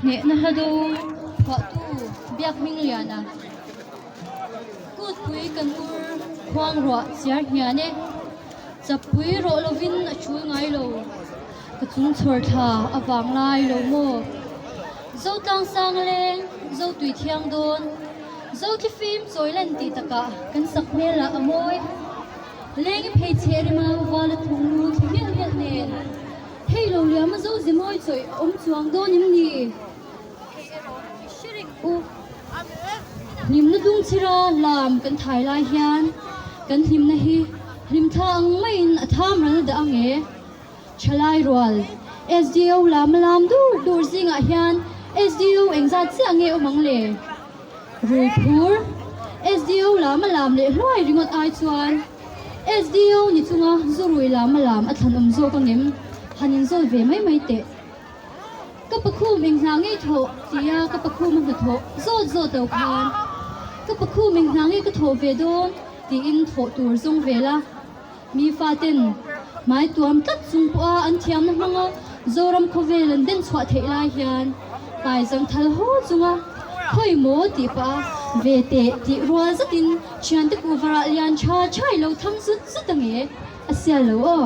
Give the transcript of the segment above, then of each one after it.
Hnehna hlado phuahtu Biakhmingliana Kutpui kan ur khuang ruah chiar hnian e, Chappui rawh lovin a chul ngai lo, Ka chung chhawr thla a vang lai lo maw? Zotlang sang leng, Zotui thiang dawn, Zothlifim chawi lan tih takah kan sak hmel ah a mawi. Leng i phei chhe rema vala thunglu thli mial mial nen. Hei lo liam a zo ze mawi chawih a awm chuang dawn em ni? Hei erawh i hre reng u. Hlimna dung chhira lam kan thai lai hian kan hlimna hi hlimthla ang maiin a tham ral dah ang e. Thalai rual SDO lam a lam dur dur zingah hian SDO engzat chiah nge awm ang le? Rui phur SDO lam a lam leh hluai ringawt ai chuan SDO ni chunga zu rui lam a lam a thlan awm zawk angem? Han inzawt ve mai mai teh. Ka pakhum eng hna ngei thawh tia ka pakhum a hnathawh zawt zawt lo khan ka pakhum eng hna ngei ka thawh ve dawn tiin thawh tur zawng ve la. Mi faten hmai tuam tlat chung pawha an thiamna hmanga Zoram khawvel an den chhuah theih lai hian tai zangthal haw chunga khawi maw tih pah a ve teh tih rual zatin thiante kuhvarah lian tha thai lo thang zut zut ang e, a sial lo aw.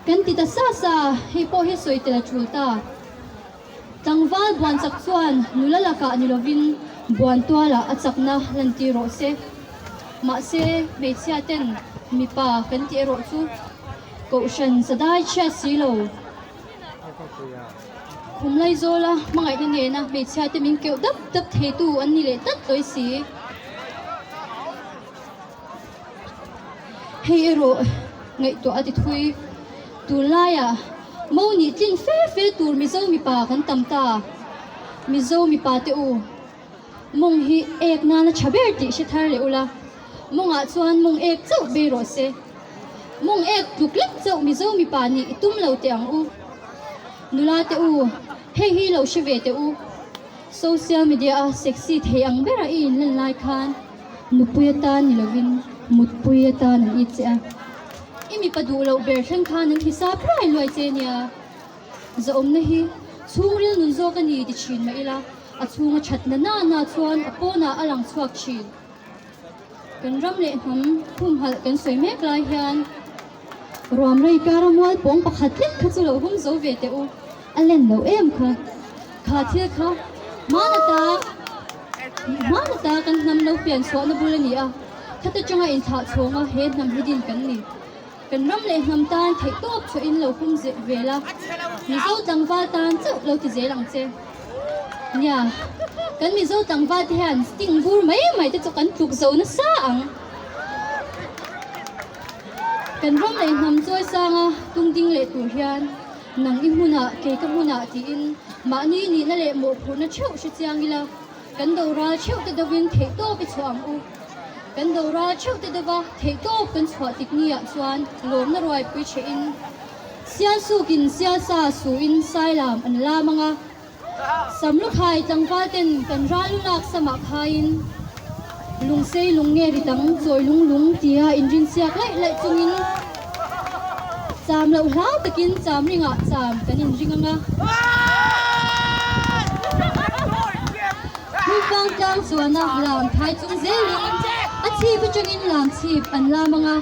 Kan ti ta sa sa, hei pawh hi sawi tel a tul ta. Tlangval buan chak chuan nula lakah ni lovin buan tualah a chakna lantir rawh se. Mahse, hmeichhia ten mipa kan tih erawh chu Kohhran sadai chhiat si lo. Khum Laizawla hmangaihna nena hmeichhia te min keuh dap dap theitu an ni leh tlat lawi si. Hei erawh ngaihtuah a ti thui. Tunlaiah mo nih tlin fe fe tur Mizo mipa kan tam ta. Mizo mipa te u, mawng hi ek nana tha ber tih hre thar leh ula, mawngah chuan mawng ek chauh bei rawh se. Mawng ek tluk lek chauh Mizo mipa nih i tum lo teh ang u. Nula te u, hei hi lo hre ve teh u. Social media a sexy thei ang bera i inlan lai khan, Nupui atan ni lovin mutpui atan an it che a, i mipa duh loh ber thleng khan an hisap luai luai che nia. Zahawmna hi chhungril nun zawk a ni ti thin mah ila, a chhunga that na na na chuan a pawnah a lang chhuak thin. Kan ram leh hnam humhalh kan sawi mek lai hian ruamrei kara mual pawng pakhat lek kha chu lo hum zo ve teh u, a len lo em kha. Kha thil kha hmana ta hmana ta kan hnam lo pian chhuahna bul a ni a, khata tanga inthlah chhawnga he hnam hi din kan ni. Kan ram leh hnam tan theih tawp chhuahin lo hum vel a, Mizo tlangval tan chauh lo ti zel ang che. Nia, kan Mizo tlangval te hian sting bur mai mai te chu kan tluk zo nasa ang. Kan ram leh hnam chawi sanga tung ding leh tur hian Nang i hmunah, kei ka hmunah tiin mahni nihna leh mawhphurhna theuh hre chiang ila, kan doral theuh te deuhin theihtawp i chhuah ang u. Kan doral theuh te deuha theihtawp kan chhuah tik niah chuan lawmna ruaipui thehin Sialsukin sialsa suin Sailam an lam ang a, Samlukhai tlangval ten kan ral lu lak samah khaiin Lungsei lung nge ri dang chawi lung lung tia inrinsiak laih laih chungin cham loh hlau takin cham ringah cham kan inring ang a. Hmuifang tlang chuana lam thai chung zelin a chhip atangin lam chhip an lam ang a.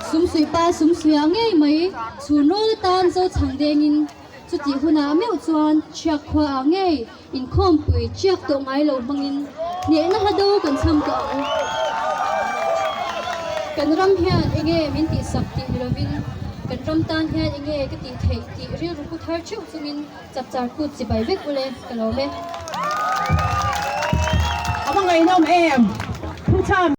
Sumsuih pa sumsuiah ngei mai chhun rawl atan zo chhang dengin Chutih hunah meuh chuan Chiak khuaah ngei inkhawmpui chiak tawh ngai lo hmangin hnehna hla do kan chham tawh ang. Kan ram hian enge min tihsak tih ni lovin kan ram tan hian enge ka tih theih tih rilru pu thar theuh chungin chapchar kut chibai vek ule ka lawm e. A va ngaihnawm em? Thu chhan.